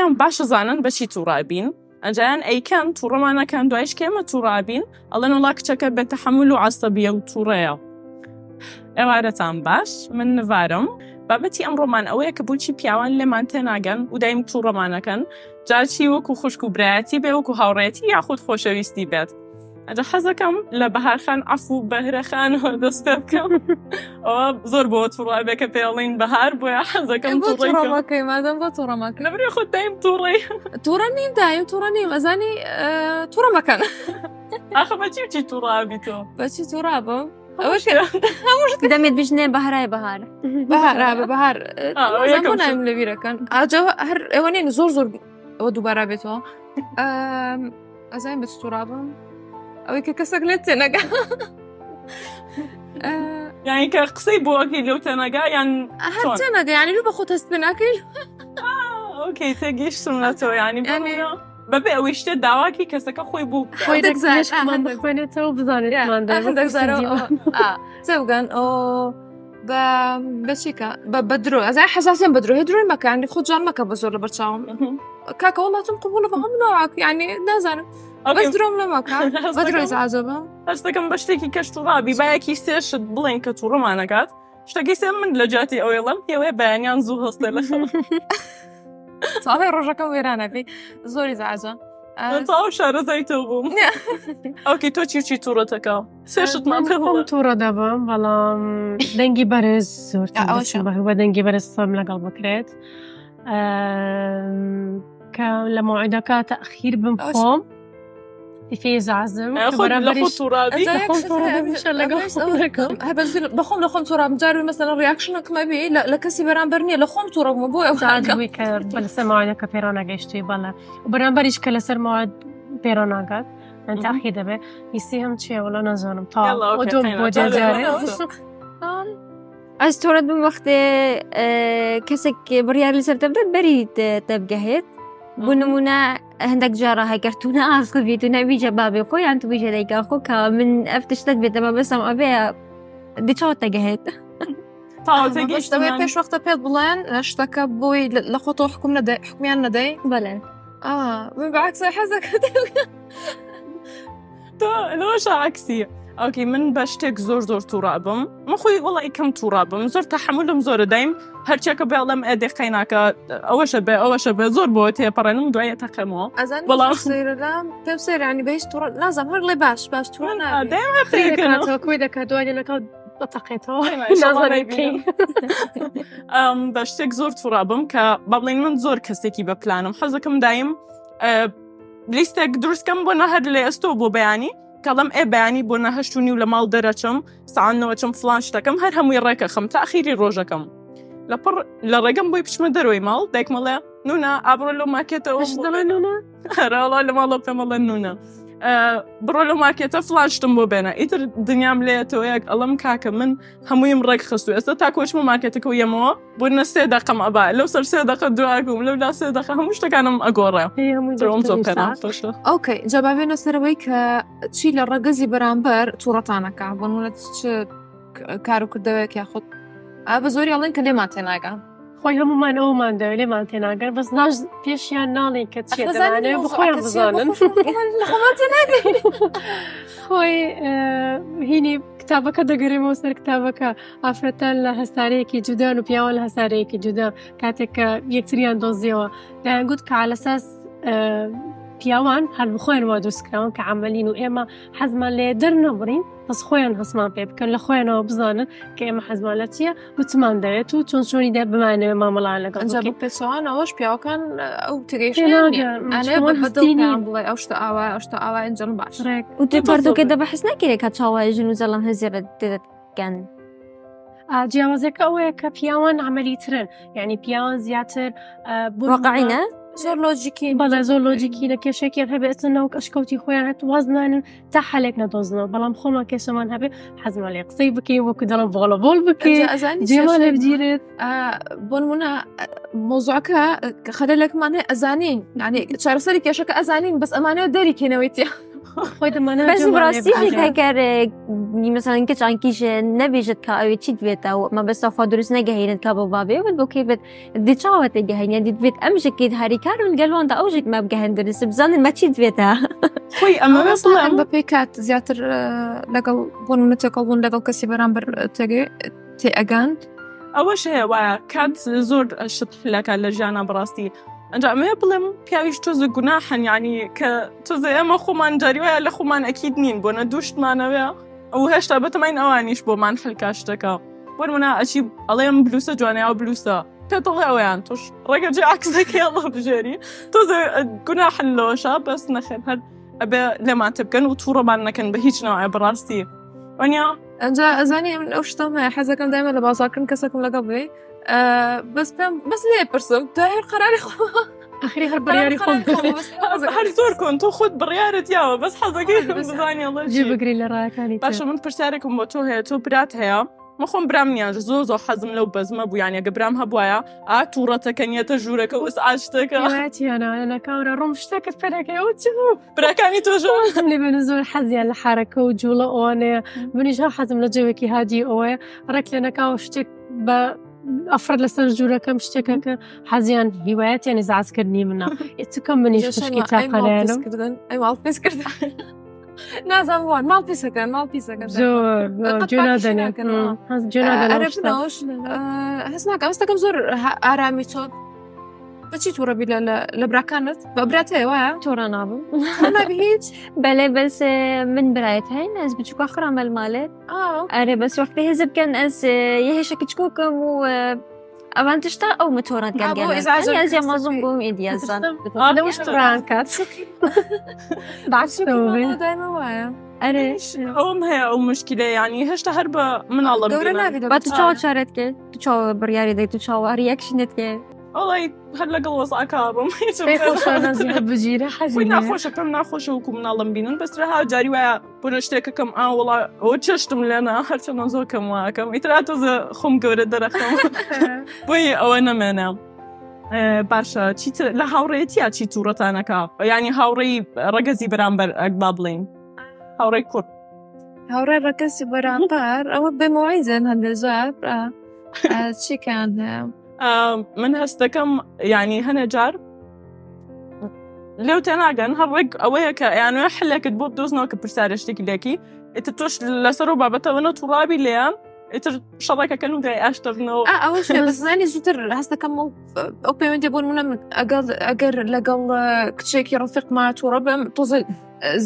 خۆیان باشە زانن بەچی تووڕابین ئەنجایان ئەیکەن تووڕەمان نەکەن دوایش کە ئێمە تووڕابین ئەڵێن وڵا کچەکە بێ تەحەمول و عەسەبیە و تووڕەیە. ئێوارەتان باش من نڤارم بابەتی ئەمڕۆمان ئەوەیە کە بۆچی پیاوان لێمان تێناگەن و دایم تووڕەمانەکەن جا چی وەکو خوشک و برایەتی بێ وەکو هاوڕێتی یاخود خۆشەویستی بێت. ئەجا حەزەکەم لە بەهارخان عەفو بەهرەخانەوە دەست پێ بکەم ئەوە زۆر بۆ تووڕە بێ کە پێڵین بەهار بۆیە حەزەکەم بۆ تووڕەی کەم. توڕەمەکەی مادەم بۆ توڕەمەکەی لەبری خۆت دایم تووڕەی توڕە نیم دایم توڕە نیم ئەزانی توڕە مەکەن ئاخە بە چی و چی تووڕە بی تۆ بەچی توڕە بم ئەوە دەمێت بژنێ بەهرای بەهار بەهار ئا، بە بەهار ئا، ئەوە زان یەکەم بۆ شت. ناویم لەبیرەکەن ئاجا هەر ئێوە نین زۆر زۆر ئەوە دووبارە بێتەوە ئەم، ئەزانین بە چ توڕە بم ئەوەی کە کەسێک لێت تێنەگا ئە، یعنی کە قسەی بۆ ئەکەی لەو تێنەگا یان هەر چۆن؟ تێنەگا یعنی لۆ بە خۆت هەست پێ ناکەی okay تێگەیشتم لە تۆ یعنی یعنی بەبێ ئەوەی شتێ داواکی کەسەکە خۆی بوو بکات. خۆی هەندێک زار- مێشکمان هەندێک- بخوێنێتەوە بزانێتمان دەوێت هەندێک وەکو زارەوە سندیمان. ئا، تێبگەن ئەو بە بەچیکە بە بە درۆ ئەزای حەساسیان بە درۆ هێ درۆی مەکە یعنی خۆت جوان مەکە بە زۆر لەبەر چاوم کاکە وەڵا تۆم قبوڵە بە هەموو نەوعەک یعنی نازانم okay. بەس درۆم لەمەکە بە درۆی هەستەکەم- عەجەبە هەستەکەم بە شتێکی کەش تووڕابی بایەکی سێ شت بڵێن کە تووڕەمانەکات شتەکەی سێ من لە جیاتی ئەوەی ڵم پێوەیە بەیانیان زوو هەستێ لە خەو تاوێ ڕۆژەکەم وێرانەبی زۆری زعجە تاو شارەزای تۆ بووم okay تۆ چی و چی تووڕەتەکە سێ شتمان پێ خۆم بڵێ تووڕە دەبم بەڵام دەنگی بەرز زۆر ئا، ئەوەشە. بە دەنگی بەرز قسەم لەگەڵ بکرێت ئەم، کە لە مەوعیدەکە تەئخیر بم ئەوەشە. خۆم فێزازم ئێ، خۆت لە خۆت تووڕابی ئەجا یەک خۆم شت تووڕە هەیە، دەبم، لەگەڵ ئەوەش خۆم ئەوە دەکەم. هەر بەس بەخۆم لە خۆم تووڕە بم جار مەسەلەن reaction ێکم ئەبی لە لە کەسی بەرامبەر نییە لە خۆم تووڕە بووم بۆ ئەو ساعت بووی کە بە لەسەر مەوعیدەکە پێڕا نەگەیشتووی بەڵێ و بەرامبەریش کە لەسەر مەوعید پێڕا ناگات یان تاخیر دەبێت هیسی هەم چییە وەڵا نازانم تا یاڵا، okay، دوم قەینا، بۆ جارێ. جارێ ئەس تۆرەت بم وەختێ کەسێک بڕیار لەسەر تەبدات بەری تەبگەهێت بۆ نمونە هەندێک جارە هەگەر تو نەئاخڤیت و نەبیجە بابێ خۆ یان تو بیژە دایکا خۆ کە من ئەف تشتت بێتەمە بەسەم ئەبێ دچاو تەگەهێت تاوە بەس تێگەیشتم ئەوەی یان پێش وەختە پێت بڵێن شتەکە بۆی لە خۆتەوە حکوم نەدەی حکومیان نەدەی بەڵێ ئا من بەعکس حەزەکە تۆ لەوەشە عەکسی okay من بە شتێک زۆر زۆر تووڕە بم من خۆی وەڵی کەم تووڕە بم زۆر تەحملم زۆرە دایم هەرچێکە بێڵم ئێ دقەی ناکە ئەوەشە بێ ئەوەشە بێ زۆر بۆ تێپەڕێنم دوای تەقەمەوە ئەزان بەڵام- سەیرەلام پێم سەیرانی بە هیچ توڕە نازانم هەر ڵێ باش باش توڕە نابی دایم هەقیەکەنەوە دەکاتەوە کۆی دەکات دوای دێنەکە دەتەقێتەوە ئینشاڵڵا نازانم نەیبینم. کەی ئەم، بە شتێک زۆر تووڕە بم کە با بڵێین من زۆر کەسێکی بە پلانم حەزەکەم دایم ئە، لیستێک دروستکەم بۆ نەهەر لە ئێستۆ بۆ بەیانی کەڵم ئێ بەیانی بۆ نە هەشت و نیو لە ماڵ دەرەچم سەعات نۆچم فڵان شتەکەم هەر هەمووی ڕێکەخەم تا ئەخیری ڕۆژەکەم لە پڕ لە ڕێگەم بۆی بچمە دەرەوەی ماڵ دایکمەڵێ نونا ئابڕۆ لەو مارکێتەوە هەشت دەڵێ نونا هەرەوەڵا لە ماڵەوە پێمەڵێن نونا ئە، بڕۆ لەو مارکێتە فڵان شتم بۆ بێنە ئیتر دنیام لێتەوە یەک ئەڵم کاکە من هەموویم ڕێک خستو ئێستا تا کۆچمە مارکێتەکە و یەمەوە بۆ نە سێ دەقەم ئەبا لەو سەر سێ دەقە دواگوم لەو لا سێ دەقە هەموو شتەکانم ئەگۆڕێ هەی هەمووی درۆم زۆر دەفتەری پێ ساعت. ناخۆشە okay جا با بێنە سەرەوەی کە چی لە ڕەگەزی بەرامبەر تووڕەتانەکە بۆ نمونە چ کار و کردەوەیەک یاخود ئا بە زۆری ئەڵێن کە لێمان تێناگا خۆی هەمومان ئەومان دەوێت لێمان تێناگەن بەس ناش پێشیان ناڵێن کە چیە دەمانەوێت بۆ خۆیان بزانن خۆی هینی کتابەکە دەگەرێمەوە سەر کتابەکە ئافرەتان لە هەسارەیەکی جودان و پیاوان لە هەسارەیەکی جودا کاتێک کە یەکتریان دۆزیەوە دەیان گوت کە عالەساس پیاوان هەر بخۆیان وا دروستکراون کە عملین و ئێمە حەزمان لێ دەرنەبڕین بەس خۆیان هەستمان پێ بکەن لە خۆیانەوە بزانن کە ئێمە حەزمان لە چییە و چمان دەوێت و چۆن چۆنی دە بمانەوێ مامەڵان لەگەڵ ئەنجا بە بکەین. پێچەوانەوەش پیاوەکان ئەو تێگەیشتنیان تێناگەن. نییە. ئەنێ چۆن بە دڵ هەستی پێیان نین. بڵێ ئەو شتە ئاوایە ئەو شتە ئاوایە ئینجا باش ڕێک و تو تۆ پەرتوکە زۆر دە بەحس نەکرێ کە چاوای ژن و زەڵم هەزیرە دەکەن ئا، جیاوازەکە ئەوەیە کە پیاوان عملی ترن یعنی پیاوان زیاتر ئە، بۆ نمونە- واقعینە زۆر لۆجیکی بەڵێ زۆر لۆجیکی لە کێشێکیان هەبێت ناو ئەشکەوتی خۆیان هەت وازنانن تا حەلێک نەدۆزنەوە بەڵام خۆمان کێشەمان هەبێ حەزمان لێ قسەی بکەین وەکو دەڵم بۆڵە بۆڵ بکەین ئەنجا ئەزانی جێمان لێ چێشەی بگیرێت ئا، بۆ نمونە مۆزوعەکە خەلەلێکمان هەیە ئەزانین یعنی چارەسەری کێشەکە ئەزانین بەس ئەمانەوە دەریکەینەوەی تیا. خۆی دەمانە بەس بەڕاستی هەگەر مەسەڵەن کچان کیژ نەبێژێت کە ئەوێ چیت بێتەوە مەبەستە خوا دروست نەگەهێنێت کە بۆ بابێ بێت بۆ کەی بێت دی چاوە تێگەهێنە دیت بێت ئەم ژێکیت هاریکارون گەلواندا ئەو ژێک مە بگەهن دروست بزانن مە چیت بێتە خۆی ئەمە بڵێم بە پێی کات زیاتر لەگەڵ بۆ نمونە تێکەڵ بوون لەگەڵ کەسی بەرامبەر تێگەی تێ ئەگەن ئەوەش هەیە وایە کات زۆر شت لەکات لە ژیانە بەڕاستی ئەنجا ئەمەیە بڵێم پیاویش تۆزە گوناحن یعنی کە تۆزە ئێمە خۆمان جاری وایە لە خۆمان ئەکید نین بۆ نە دووشتمانەوەیە ئەو هێشتا بەتەماین ئەوانیش بۆمان حلکا شتەکە بۆ نمونە ئەچی ئەڵێم بلوسە جوانە ئەو بلوسە پێت دەڵێ ئەویان تۆش ڕێگە جێ عەکسەکەی ئەڵە بژێری تۆزە گوناحن لەوەشا بەس نەخێر هەر ئەبێ لێمان تێبگەن و تووڕەمان نەکەن بە هیچ نەوعێ بەڕاستی وانە ئەنجا ئەزانی من ئەو شتەم هەیە حەزەکەم دایمە لە بازاڕکردن کەسێکم لەگەڵ بێ بەس پێم بەس لێ پرسم تا هەر قەراری خۆ ئەخری هەر بڕیاری خۆم هەر زۆر کۆن تۆ خۆت بڕیارت یاوە بەس حەزەکەی بزانی ئەڵێ جێ بگری لە ڕایەکانی باشە من پرسیارێکم بۆ تۆ هەیە تۆ برات هەیە من خۆم برام نییە زۆر زۆر حەزم لەو بەزمە بوو یانە گە برام هەبواە ئا تووڕەتەکە نیەتە ژوورەکە وس ئاشتەکە نەکاورە ڕۆم شتەکەت پێ دەکەی ئەو چ بوو براکانی تۆ حەزم لێ بێن زۆر حەزیان لە حرەکە و جوڵە ئەوانەیە منیش هەر حەزم لە جەوێکی هادی ئەوەیە ڕێک لە نەکاوە شتێک بە ئەفرەت لەسەر ژوورەکەم شتێکە کە حەزیان هیوایەتیان ئیزعاجکردنی منە چکەم منیش خوشکی تاقانەیانم ئەی ماڵ پیس کردن نازانم وان ماڵ پیسەکەن ماڵ پیسەکەن زۆر قەت جوێ پاکیشی نادەنێ ناکەن، آه. هەست جوێ نادەنێ ئەرێ بنەوەش هەست ناکەم هەستەکەم زۆر ئارامی تۆ بەچی تووڕە بی لە براکانت بە برات هەیە وایە تووڕە نابم نابی هیچ بەلێ بەس من برایەت هەین ئەس بچووکە خرامە المالێ ئەرێ بەس وەختی هێز بکەن ئەس یە هێشە کچکۆکەم و ئەوان تشتا ئەو متۆرەت گەنگەن ئەز مەزوم بووم ئیدیازان لەوش توڕان کات دایمە وایە ئەرێ ئەوم هەیە ئەو مشکلە ینی هێشتا هەر بە مناڵم گەورە نابی بە تو چاوە چارەت کرد تو چاوە بڕیاری دەی تو چاوە ریاکشنت کرد وەڵی هەر لەگەڵ وەزعەکە ڕۆم بژیرە حەزی ناخۆشە پێم ناخۆشە وەکو مناڵم بینن بەس ها جاری وایە بۆ شتێکەکەم ئا وڵا ئەوە چێشتم لێنا هەرچەندە زۆر کەم واکەم ئیتر تۆزە خۆم گەورە دەرەخەم بۆیە ئەوە نەمێنە باشە چیتر لە هاوڕێتیا چی تووڕەتانەکە ینی هاوڕێی ڕەگەزی بەرامبەر ئەک با بڵین هاوڕێی کوڕ هاوڕێ ڕەگەزی بەرامبەر ئەوە بێ مۆعیزن هەندێک جار چیکان هەیە من هەستەکەم ینی هەنە جار لەو تێناگەن هەر ڕێک ئەوەیە کە یانوێ حلێکت بۆ بدۆزنەوە کە پرسیارە شتێکی لێکی ئیتر تۆش لەسەر و بابەتەوە نە توڕابی لێیان ئیتر شەڕەکەکەن و دوای ئاشتەبنەوە ئەوەش بەزانی زووتر هەستەکەم ئەو پەیوەندی بۆ منە ئەگەڵ ئەگەر لەگەڵ کچێکی ڕفیقما تووڕە بم تۆزە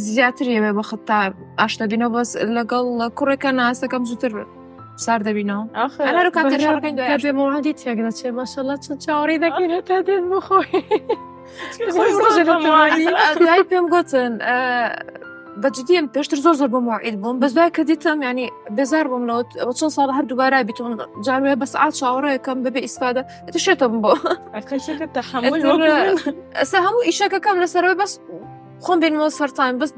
زیاتر یەوێ بە خەتا ئاشتە بینەوە بەس لەگەڵ کوڕێکە ناسەکەم زووتر سار دەبینەوە ئەنەر کاتێ شەڕەکەین دوای بێ مەوادی تێک دەچێ ماشەڵڵا چەند چاوەڕێی دەکەین هەتا دێت بۆ خۆی دوای پێم گوتن بە جدیم پێشتر زۆر زۆر بۆ موعید بووم بەس دوای کە دیتم ینی بێزار بووم لەوە ئەوە چەند ساڵ هەر دووبارە بیتون جاروێ بە سعات چاوەڕێکەم بەبێ ئیسفادە ئیتر شێتم بۆ کەشەکە تەحەمول وەکو من. ئەسا هەموو ئیشەکەکەم لەسەرەوەی بەس خۆم بینمەوە سەرتان بەس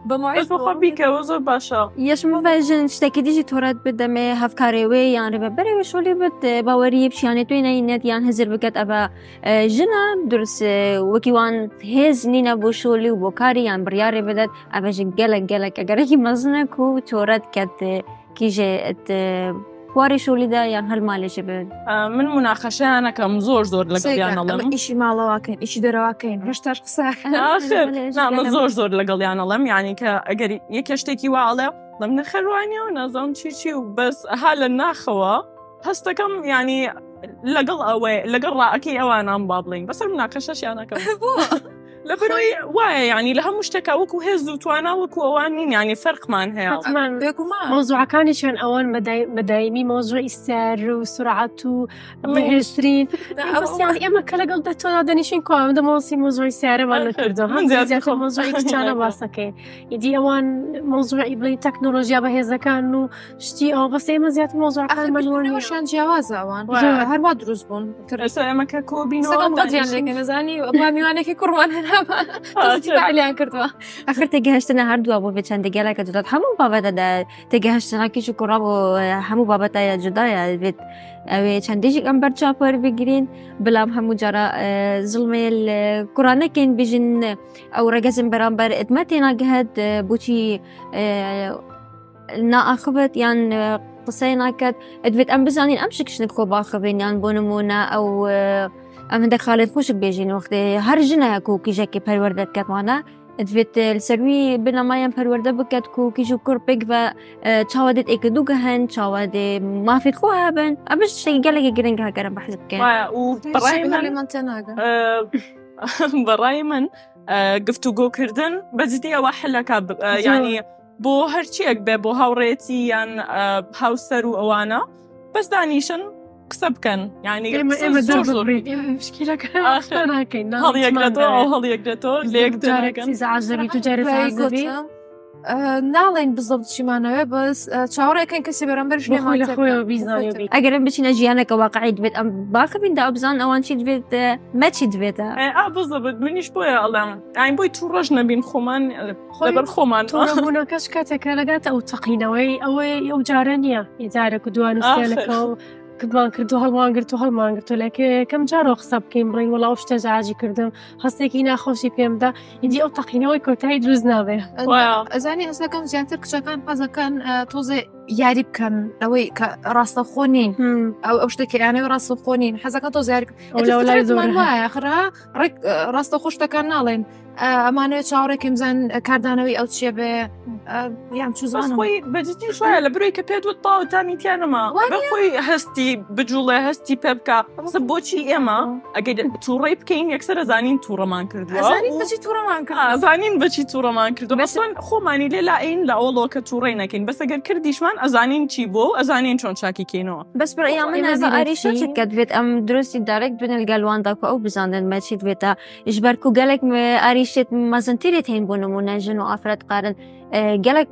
بە بەس بەخوا بیکەوە زۆر باشە. یەش مڤە ژن شتێکی دیژی تۆرەت بدەمێ هەفکارێ وێ یان رێڤەبەرێ وێ شۆلێ بت باوەریە بشیانێ توێ نەینێت یان هزر بکەت ئەڤە ژنە دروس وەکی وان هێز نینە بۆ شۆلی و بۆ کاری یان بڕیارێ بدەت ئەڤە ژ گەلەک گەلەک ئەگەرەکی مەزنە کو تۆرەت کەت کیژێ واری شۆلیدا یان هەر مالێژێ بێت. من مناقەشەیانەکەم زۆر زۆر لەگەڵیان ئەڵێم ئیشی ماڵەوەکەین ئیشی دەرەوەکەین هێشتاش قسە ئاخر نا من زۆر زۆر لەگەڵیان ئەڵێم یعنی کە ئەگەر یەکێ شتێکی وا ئەڵێ دەم نەخەروانیە و نازانم چی چی و بەس ها لە ناخەوە هەستەکەم یعنی لەگەڵ ئەوەی لەگەڵ ڕاکەی ئەوانان با بڵین بەسەر مناقەشەشیانەکەم لەبەرئەوەی وایە یعنی لە هەموو شتێکا وەکو هێز و توانا وەکو ئەوان نین یعنی فەرقمان هەیە حتمان بێگومان مەوزوعەکانیشیان ئەوان بەدایمی مەوزوعی سەر و سرعەت و بەهێزترین بەس یعنی ئێمە کە لەگەڵ دەتۆدا دەنیشین کوا ئەمە مەوزوعی مەوزوعی سیارەمان نەکردووە من زیاتر زیاتر خۆم مەوزوعی کچانە باسەکەین ئیدی ئەوان مەوزوعی بڵێی تەکنۆلۆژیا بەهێزەکان و شتی ئەوە بەس ئێمە زیاتر مەوزوعەکانمان وانیە. بیرکردنەوەشیان جیاوازە ئەوان زۆر. هەروا دروست بوون ئێستا ئێمە کە کۆبینەوە سەگەڵ قەدریان دانیشین لێکەن ئەزانی با میوانێکی کوڕمان هەنا. فعلیان کردووە ئەخر تێگەهشتنە هەردووە بۆ بێ چەندە گەلەکە جودات هەموو بابەتەدا تێگەهشتنە کیش و کوڕا بۆ هەموو بابەتە جودایە بێت ئەوێ چەندێژێک ئەم بەرچاپەر بگرین بەڵام هەموو جارە زڵمێ کوڕا نەکەین بژن ئەو ڕێگەزم بەرامبەر ئەتمە تێناگەهت بۆچی نائاخڤت یان قسەی ناکات ئەدوێت ئەم بزانین ئەم شکشنت خۆ باخڤین یان بۆ نمونە ئەو ئەم هەندێک خاڵێت خۆشک بێژین وەختێ هەر ژنە کو کیژەکی پەروەردە بکاتمانە دەبێت لەسەروی بنەمایان پەروەردە بکات کو کیژ و کوڕ پێک بە چاوە دێت ئێکە دووگە هەن چاوە دێ مافی خۆ هەبن ئەمەش شتێکی گەلێکی گرنگ هەگەرم بەحز بکەن و بەڕای من بەڕای من گفتوگۆکردن بەجدی ئەوە حلەکە ینی بۆ هەرچیەک بێ بۆ هاوڕێتی یان هاوسەر و ئەوانە بەس دانیشن قسە بکەن یعنی ئێمە هەڵیەکرێتەوە ئەو هەڵیەکرێتەوە لێک ناڵێن بزەبت چیمانەوێ بەس چاوەڕێکەن کەسی بەرامبەر ئەگەرم بچینە ژیانەکە واقعی دبێت ئەم باخە بین دا بزان ئەوان چی دبێت مە چی دبێتە بزەبت منیش بۆیە ئەڵێم ئاین بۆی تو ڕەش نەبین خۆمان لەبەر خۆمان توڕەبوونەکەش کاتێکە لەگاتە ئەو تەقینەوەی ئەوەی ئەو جارە نییە جارێک و دوان و سێلەکە و کردمان کردو هەڵمان گرت و هەڵمان گرت و لەکە یەکەم جارەوە قسە بکەین بڵین وڵا شتە زاجی کردم هەستێکی ناخۆشی پێمدا ئیدی ئەو تەقینەوەی کۆتایی دروست نابێ ئەزانی هەستەکەم زیاتر کچەکان حەزەکەن تۆزێ یاری بکەن ئەوەی کە ڕاستەخۆ نین ئەو ئەو شتێکیانەوە ڕاستەخۆ نین حەزەکە تۆ زیاری وایە خرا ڕێک ڕاستە خۆشتەکان ناڵێن ئەمانەوێت چاوەڕێکم زان کاردانەوەی ئەو چیە بێ یان چزان خۆی بەجدی شوایە لە بروی کە پێت وت تاو تامی تیانەما خۆی هەستی بجوڵێ هەستی پێ بکە قسە بۆچی ئێمە ئەگەر تووڕەی بکەین یەکسەر زانین تووڕەمان کردووە بەچی تووڕەمان زانین بەچی تووڕەمان کردو بەسۆن خۆمانی لێ لاین لە ئەوڵۆ کە تووڕەی نەکەین بەس ئەگەر کردیشمان ئەزانین چی بۆ ئەزانین چۆن چاکی کەینەوە بەس بڕیا من ئاریشە چ کە دەبێت ئەم درستی دارێک بن لەگەڵواندا کو ئەو بزانن مەچی دەبێتە ji ber ku gelek arîşêt mezintirê tên bo nimûne jin û afret qarin gelek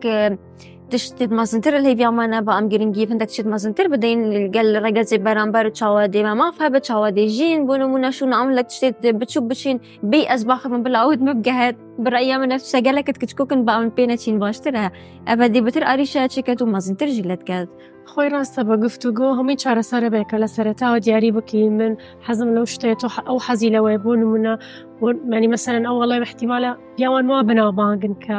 tiştê mezintir li hêviya me ne ba em giringî hindek tiştê mezintir bidin gel regezê beramber çawa dê me maf hebe çawa dê jîn bo nimûne şûna em lek tiştê biçûk biçîn bê ez baxivim bila ew min bigehet bi reya min ev tişte gelek kiçkokin ba em pê neçîn baştir e ev dê bitir arîşe çêket û mezintir jî lê diket. خۆی ڕاستە بە گفتوگۆ هەمووی چارەسەرە بێ کە لە سەرەتاوە دیاری بکەین من حەزم لەو شتەیە تۆ ئەو حەزی لەوەیە بۆ نمونە مانی مەسەرەن ئەو وەڵای احتیمالە پیاوان وا بەناوبانگن کە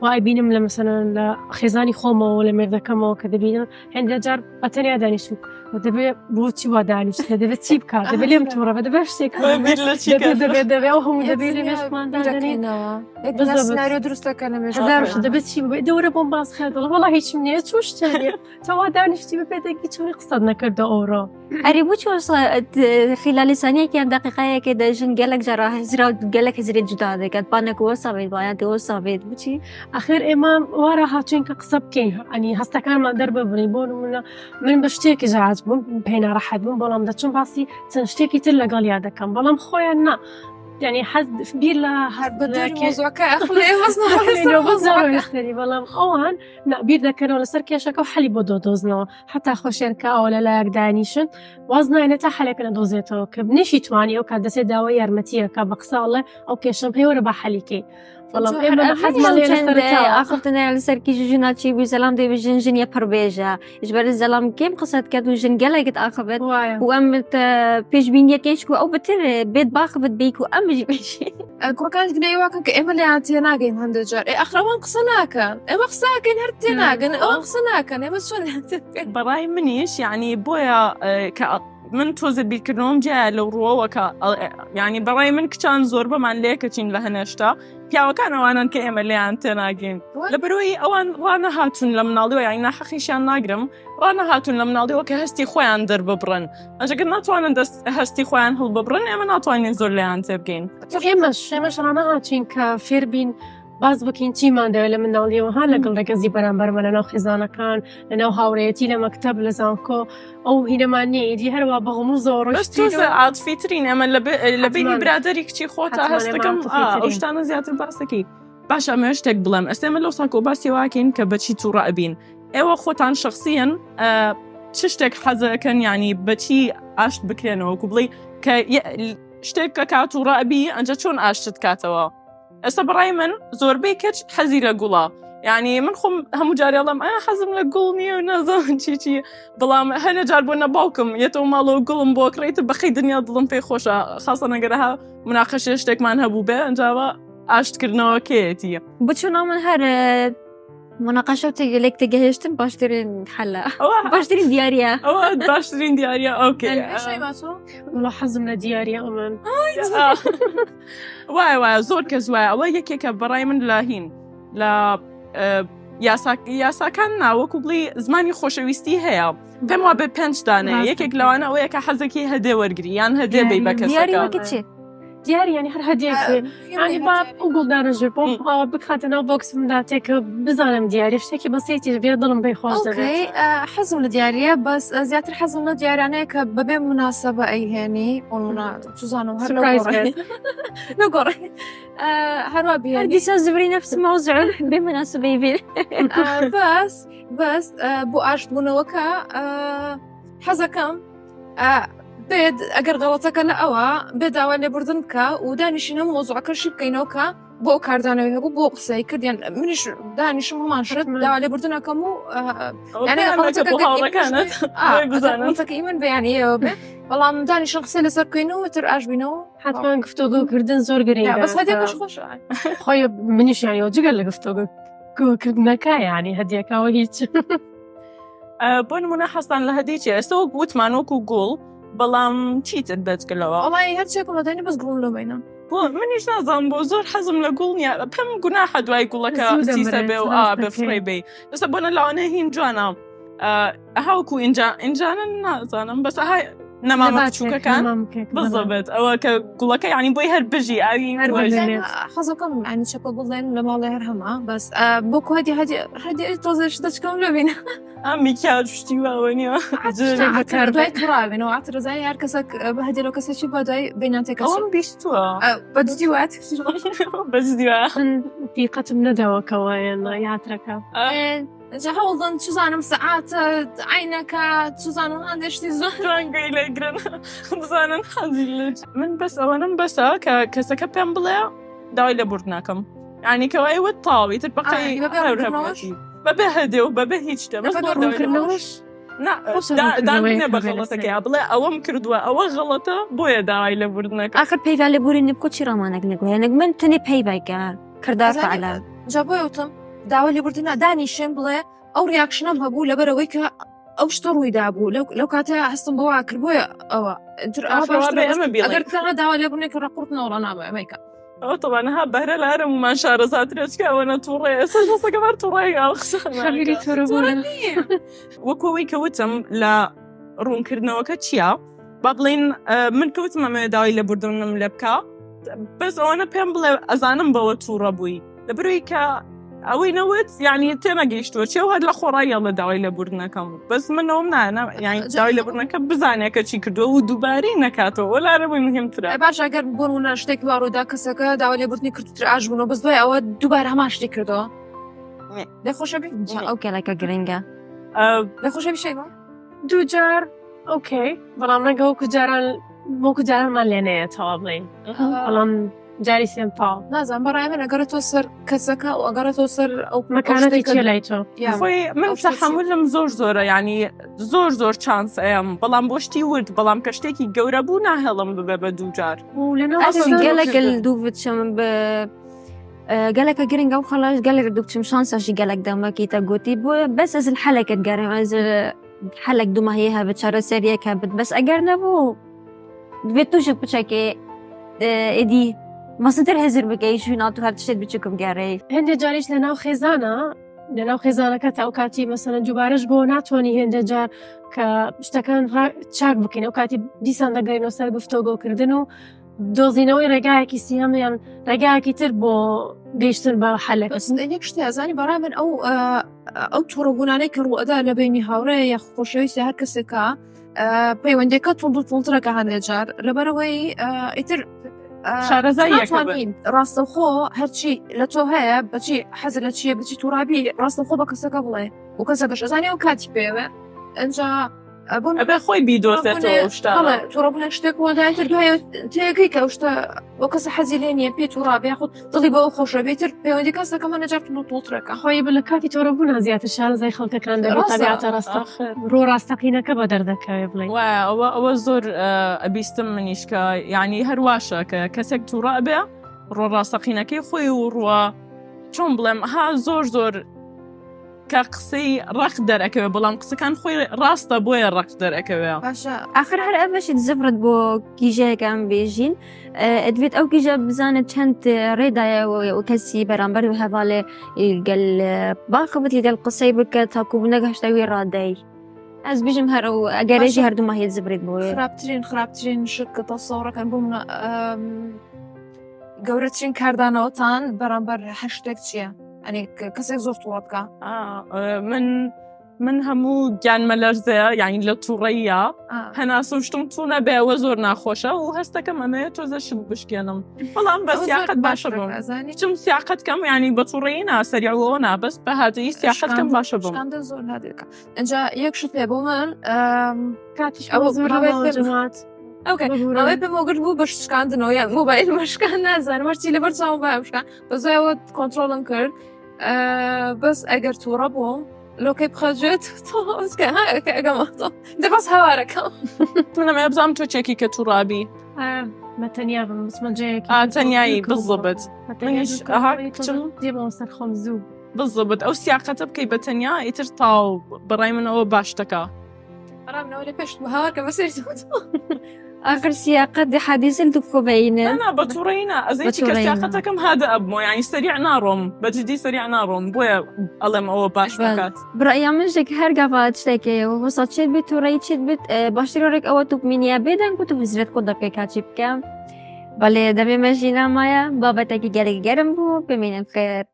وای بینم لە مەسەلەن لە خێزانی خۆمەوە لە مێردەکەمەوە کە دەبینم هەندێک جار بە تەنیا دانیشتوو دەبێ بۆچی وا دانیشت دەبێت چی بکات دەبێت لێم تووڕە بە دەبێت شتێک دەبێت دەبێت ئەو هەموو دەبێت لە مێشکمان دادەنینەوە سناریۆ دروست دەکەن هەزار شت دەبێت چی بێت دەورە بۆم باس خێر دەڵێ وەڵا هیچم نییە چوو شتێ نییە تەوا دانیشتی بە پێدەنگی چۆنی قسەت نەکردە ئەوڕۆ ئەرێ بۆچی وەسا خلالی سانیەک یان دقیقەیەکێ دەژن گەلک جارا هزرا گەلک هزرێ جودا دەکات پانەک وەسا بێت بایان تێ وەسا بێت بچی ئەخر ئێمە وارە هاتوین کە قسە بکەین ئەنی هەستەکانمان دەرببڕین بۆ نمونە من بە شتێکی زعاج بووم پێی ناڕەحەت بووم بەڵام دەچم باسی چەند شتێکی تر لەگەڵ یا دەکەم بەڵام خۆیان نا یعنی حەز بیر لە بەڵام ئەوان بیر دەکەنەوە لەسەر کێشەکە و حەلی بۆ دۆدۆزنەوە حتا خۆشیان کە ئەوە لە لایەک دانیشن واز ناێنێت تا حەلێکە نەدۆزێتەوە کە بنیشی توانی ئەو کات دەسێت داوای یارمەتیەکە بە قسە ئەڵێ ئەو کێشەم هەیە وەرە با حەلیکەی بەڵام ئێمە حەزمان لێ لەسەرەتاوە. ئاخفتنە لەسەر کیژ ژنا چی بوو زەلام دێ ژن ژن یە پڕبێژە ji ber zelam kêm qise diket û jin gelek diaxivit وایە û em pêşbîniyekê ji ku ew bitir bêt baxivit bê ku em jî bêjin. کوڕەکان گلەیی واکەن کە ئێمە لێیان تێناگەین هەندێک جار ئێ ئەخر ئەوان قسە ناکەن ئێمە قسە ئەکەین هەر تێناگەن ئەوان قسە ناکەن ئێمە چۆن لێیان تێبگەین بەڕای منیش یعنی بۆیە کە من تۆزە بیرکردنەوەم جیایە لەو ڕووەوە کە یعنی بەڕای من کچان زۆربەمان لێکەچین لە هەنێشتا پیاوەکان ئەوانن کە ئێمە لێیان تێناگەین لەبەرەوەی ئەوان ڕانەهاتوون لە مناڵیەوە یعنی ناحەقیشیان ناگرم ڕانەهاتوون لە مناڵیەوە کە هەستی خۆیان دەرببڕن ئەجگەر ناتوانن دەست هەستی خۆیان هەڵببڕن ئێمە ناتوانین زۆر لێیان تێبگەین ئێمەش ئێمەش ڕانەهاتوین کە فێربین باس بکەین چیمان دەوێت لە منداڵیەوە ها لەگەڵ ڕەگەزی بەرامبەرمە لەناو خێزانەکان لەناو هاوڕێیەتی لە مەکتەب لە زانکۆ ئەو هینەمان نییە ئیدی هەروە بە غموزەوە بەس ڕۆیشتین تۆزە عاتفیترین ئەمە لە لە بینی حەتمان. برادەری کچی خۆتا حەتمان ئێمە هەستەکەم ئا، ئەو عاتفیترین. شتانە زیاتر باسەکەی باشە ئەمە شتێک بڵێم ئەستا ئێمە لەو ساکۆ باسی واکەین کە بەچی تووڕە ئەبین ئێوە خۆتان شخصیەن چ شتێک حەزەکەن یعنی بەچی ئاشت بکرێنەوە کو بڵێ کە شتێک کە کات تووڕە ئەبی ئەنجا چۆن ئاشتت کاتەوە ئێستا بەڕای من زۆربەی کچ حەزی لە گوڵە یعنی من خۆم هەموو جارێ ئەڵێم ئایا حەزم لە گوڵ نییە و نازانم چی چی بەڵام هەنێ جار بۆ نە باوکم یەتەوە ماڵەوە گوڵم بۆ کڕیت بەخی دنیا دڵم پێی خۆشە خاصە نەگەرەها مناقەشێ شتێکمان هەبوو بێ ئەنجاوە ئاشتکردنەوەکەیەتی بچوو من هەر مناقەشە و لێک تێگەهێشتن باشترین حەلە باشترین دیاریە ئەوە باشترین دیاریە ئۆکەی وڵا حەزم لە دیاریە ئەمن وایە وایە زۆر کەس وایە ئەوە یەکێکە بەڕای من لە هین لە یاساکان ناوەکو بڵی زمانی خۆشەویستی هەیە پێم وا بێ پێنج دانێ یەکێک لەوانە ئەوەیە کە حەزەکی هەدێ وەرگری یان هەدێ بی بە کەسەکە دیاری ینی هەر هەدیەک بێ ینی با ئەو گوڵدانە ژێر بۆم ئاوا بکاتە ناو بۆکسمدا تێکە بزانم دیاری شتێکی بەسیتیش بێ دڵم پێی خۆش دەبێت ئۆکەی حەزم لە دیاریە بەس زیاتر حەزم لە دیارانەیە کە بەبێ مناسبە ئەیهێنی بۆ نمونە چزانم هەر سوپرایز بێت. نەگۆڕێ هەروە بێنی دیسان زبری نفس موضوع بمناسبة يبي بەس بەس بۆ ئاشتبوونەوەکە حەزەکەم بێت ئەگەر غەڵەتەکە لە ئەوە بێ داوای لێبوردن بکە و دانیشین هەموو مۆزوعەکەشی بکەینەوە کە بۆ کاردانەوەی هەبوو بۆ قسەی کردیان منیش دانیشم هەمان شت داوا لێبوردنەکەم و غەڵەتەکە من بەیانیەوە بێ بەڵام دانیشن قسە لەسەر بکەین و تر ئاش بینەوە حتمما گفتوگۆکردن زۆر گرنگە بەس هەدێکش خۆشە خۆی منیش یانەوە جگەل لە گفتوگۆ کردنەکە یعنی هەدیەکەەوە هیچ بۆ نمونە حەستان لە هەدی چی ئێستا وەک وتمان وەکو گوڵ بەڵام چیتر بێجگەلەوە وەڵی هەرچێکم لەدەنی بەس گوڵم لەبینە بۆ منیش نازانم بۆ زۆر حەزم لە گوڵ نییە پێم گوناحە دوای گوڵەکە سیسە بێ و ئا بفڕێ بێ ئێستا بۆنە لەوانەیە هین جوانە هاوکو ئینجا ئینجانە نازانم بەس های نەمامە بچووکەکان بزەبێت ئەوە کە گوڵەکە یعنی بۆی هەر بژی ئاوی حەزەکەم ینی چەکە گوڵێن لە ماڵێ هەر هەما بەس بۆ هەدی هەدی هەدی تۆزە شتەچکەم لەبینە ئەم میکیاج شتی واوە نییە دوای توڕابێنەوە عەترەزانی هەر کەسێک بە هەدی لەو کەسێکی بە دوای بیناتێکە ئەوم بیستووە بە جدی وات بە جدی وایە من دیقەتم نەداوە کەوایە یاترەکە جا هەوڵدەن چزانم سەعاتە عینەکە چزانم هەندێک شتی زۆر جوان گوێی لێگرن بزانن حەزی لە چ- من بەس ئەوەنەم بەسە کە کەسەکە پێم بڵێ داوای لێبوردن ناکەم یعنی کەوای وت تەواوی تر بەقەی ئا، بەبێ هەر ڕوونکردنەوەش؟ هەبێتی. بەبێ هەدێ و بەبێ هیچ شتێ بەس بەبێ بۆ داوای لێبوردن. ڕوونکردنەوەش نا خۆشە دا- ڕوونکردنەوەیەک دانبنێ بە هەبێ لەسەری. غەڵەتەکەی بڵێ ئەوەم کردووە ئەوە غەڵەتە بۆیە داوای لێبوردنەکەم آخر پەیڤا لێبوورین بکۆ چی ڕامانەک نەگوێنک من تەنێ پەیڤایکە کردار ئەزانی- فعلا جا بۆیە وتم داوای لێبوردنە دانیشن بڵێ ئەو reaction ەم هەبوو لەبەرەوەی کە ئەو شتە ڕوویدا بوو لەو کاتە هەستم بەوە کرد بۆیە ئەوە تر ئەوە ئاخر وا باشترە بێ بەس ئەمە بیڵێ. ئەگەر تەنها داوا لێبوردنێک ڕەقوڕتنەوە نابێ ئەمەیکە ئەوە تەبعەن ها بەهرە لە هەرمومان شارەزاترە چکە ئەوەنە تووڕەیە ئێستا کەسەکە بار تووڕەیە ئەو قسانە خەبیری تۆرەبوونە وەکو ئەوەی کە وتم لە ڕوونکردنەوەکە چییە با بڵین من کەوتم ئەمەوێ داوای لێبوردنم لێ بکە بەس ئەوەنە پێم بڵێ ئەزانم بەوە تووڕە بووی لەبەرەوەی کە ئەوەی نەوت یعنی تێنەگەیشتووە چێ و هەر لە خۆڕایی ئەڵێ داوای لێبوردنەکەم بەس من ئەوم نانە یعنی داوای لێبوردنەکە بزانێ کە چی کردووە و دووبارەی نەکاتەوە وەلا لەوەی مهمترە باش ئەگەر بۆ نمونە شتێک وا ڕوودا کەسەکە داوای لێبوردنی کرد تر ئاش بوونەوە بەس دوای ئەوە دووبارە هەمان شتی کردەوە لێ خۆشە بی ئەو کێڵەکە گرنگە لێ خۆشە بی شەیما دوو جار ئۆکەی بەڵام ڕەنگە وەکو جاران وەکو جارانمان لێ نەیەتەوە بڵێین بەڵام جاری سێم تاو نازانم بەڕای من ئەگەڕێتەوە سەر کەسەکە و ئەگەڕێتەوە سەر ئەو مەکانەتی چیە لای تۆ خۆی من تەحەمولم زۆر زۆرە یعنی زۆر زۆر چانس ئەیەم بەڵام بۆ شتی ورد بەڵام کە شتێکی گەورە بوو ناهێڵم ببێ بە دوو جار گەلەک دوو بچم بە گەلەکە گرنگە و خەڵاش گەلێک دوکچم شانسەشی گەلک دەمەکیتە گوتی بۆ بەس ئەز حەلەکەت گەرم ئەز حەلک دوماهی هەبێت چارەسەریەک هەبێت بەس ئەگەر نەبوو دەبێت تووشە بچەکێ ئێدی مەسنتر هزر بکەی شوێنات و هەر شتێک بچووکم بگەڕێی هەندێک جاریش لە ناو خێزانە لە ناو خێزانەکە تا ئەو کاتی مەسەلەن دووبارەش بۆ ناتوانانی هێندە جار کە شتەکان چاک بکەین ئەو کاتی دیسان دەگەینەوە سەر گفتۆگۆکردن و دۆزینەوەی ڕێگایەکی سیهەم یان ڕێگایەکی تر بۆ گەیشتن بە حەلەکە بەس یەک شتێ ئەزانی بەڕای من ئەو ئەو توڕەبوونانەی کە ڕووئەدا لە بینی هاوڕێ یا خۆشەویستی هەر کەسێکە پەیوەندیەکە توند و توندترەکە هەندێک جار لەبەرەوەی ئیتر شارەزاییەکە ڕاستەخۆ هەرچی لە تۆ هەیە بەچی حەز لە چییە بچی توڕابی ڕاستەخۆ بە کەسەکە بڵێ و کەسەکەش ئەزانێ و کاتی پێوێ ئەجا. ئەبێ خۆی بیدۆزێتەوە ئەو شتانە. تووڕەبوونە شتێک بۆ دوای تر دوای تێگەی کە ئەو شتە بۆ کەسە حەزی لێ نییە پێ تووڕا بێ یاخود دڵی بەوە خۆشە بێتر پەیوەندی کەسەکەمە نەجار توند و تۆڵترەکە. خۆی بە لە کاتی تووڕەبوونا زیاتر شارەزای خەڵکەکان دەبێت ڕاستە. تەبیعەتە ڕاستە ئاخر. ڕۆ ڕاستەقینەکە بە دەردەکەوێ بڵێی. وایە ئەوە ئەوە زۆر ئەبیستم منیش کە یعنی هەر واشە کە کەسێک تووڕە ئەبێ ڕۆ ڕاستەقینەکەی خۆی و ڕوە چۆن بڵێم ها زۆر زۆر کە قسەی ڕەق دەرەکەوێ بەڵام قسەکان خۆی ڕاستە بۆیە ڕەق دەرەکەوێ. باشە ئاخر هەر ئەڤەشت زڤرت بۆ کیژەیەکە ئەم بێژین ئەدوێت ئەو کیژە بزانێت چەند ڕێدایە و کەسی بەرامبەر و هەڤالێ گەل باخبت لەگەڵ قسەی بکە تاکو نەگەشتە وی ڕادەی ئەس بژم هەر ئەو ئەگەرێژی باشە. هەردوو ماهیت زبرێت بۆ خراپترین خراپترین شت کە تەسەوڕەکەن بۆ منە گەورەترین کاردانەوەتان بەرامبەر هەر شتێک چییە؟ ئەنی کەسێک زۆر تووڕە بکە من من هەموو گیانمە لەرزەیە یعنی لە تووڕەیە هەناسە و شتم توونە بێ ئەوە زۆر ناخۆشە و هەستەکەم ئەمەیە تۆزە شت بشکێنم بەڵام بە سیاقەت باشە بم ئەزانی چم سیاقەت کەم ینی بە تووڕەیی نا سەریعەوە نا بەس بە هاتەی سیاقەت کەم باشە بم شکاندن زۆر نادرکە ئینجا یەک شت پێ بۆ من کاتیش ئەوە ئەوە زۆر ماوەی نەماوە پێم- جەماعەت. ئۆکەی ببورە. ماوەی پێم وەگرت بوو بە شکاندنەوە یان مۆبایل مەشکان نازانم هەرچی لەبەر چاوم بایم شکان بەس ئەوە کۆنترۆڵم کرد بەس ئەگەر تووڕە بووم لۆکەی بخەجێت دە بەس هاوارەکەم من ئەمەیە بزانم تۆ چێکی کە تووڕابی بە تەنیا بم بچمە جێیەکی تەنیایی دوورکەوم. بزبت بە تەنیا منیش دوورکەوم، ئەها ئەوەی تۆزە کچم. دێمەوە سەر خۆم زوو. بزبت ئەو سیاقەتە بکەی بە تەنیا ئیتر تاو بەڕای من ئەوە باشتەکە ڕامنەوە لە پێشت هاوارکە بەسەر ئاخر سیاقەت دە حەدیسن تو خۆبەینە نا بە تووڕەیی نا ئەزەی بە چی کە تووڕەیی نا. سیاقەتەکەم هادە ئەبمەوە یعنی سەریع ناڕۆم بە جدی سەریع ناڕۆم بۆیە ئەڵێم ئەوە باش بەڵێ. بکات برای من ژێک هەر گاڤا شتێکێ وەسا چێت بێت تووڕەیی چێت بێت باشتر ڕێک ئەوە تو بمینیە بێدەنگ و تو هزرت خۆ دەبکەی کاچی بکەم بەڵێ دەبێ مەژی نامایە بابەتێکی گەلێک گەرم بوو بمینن خێر.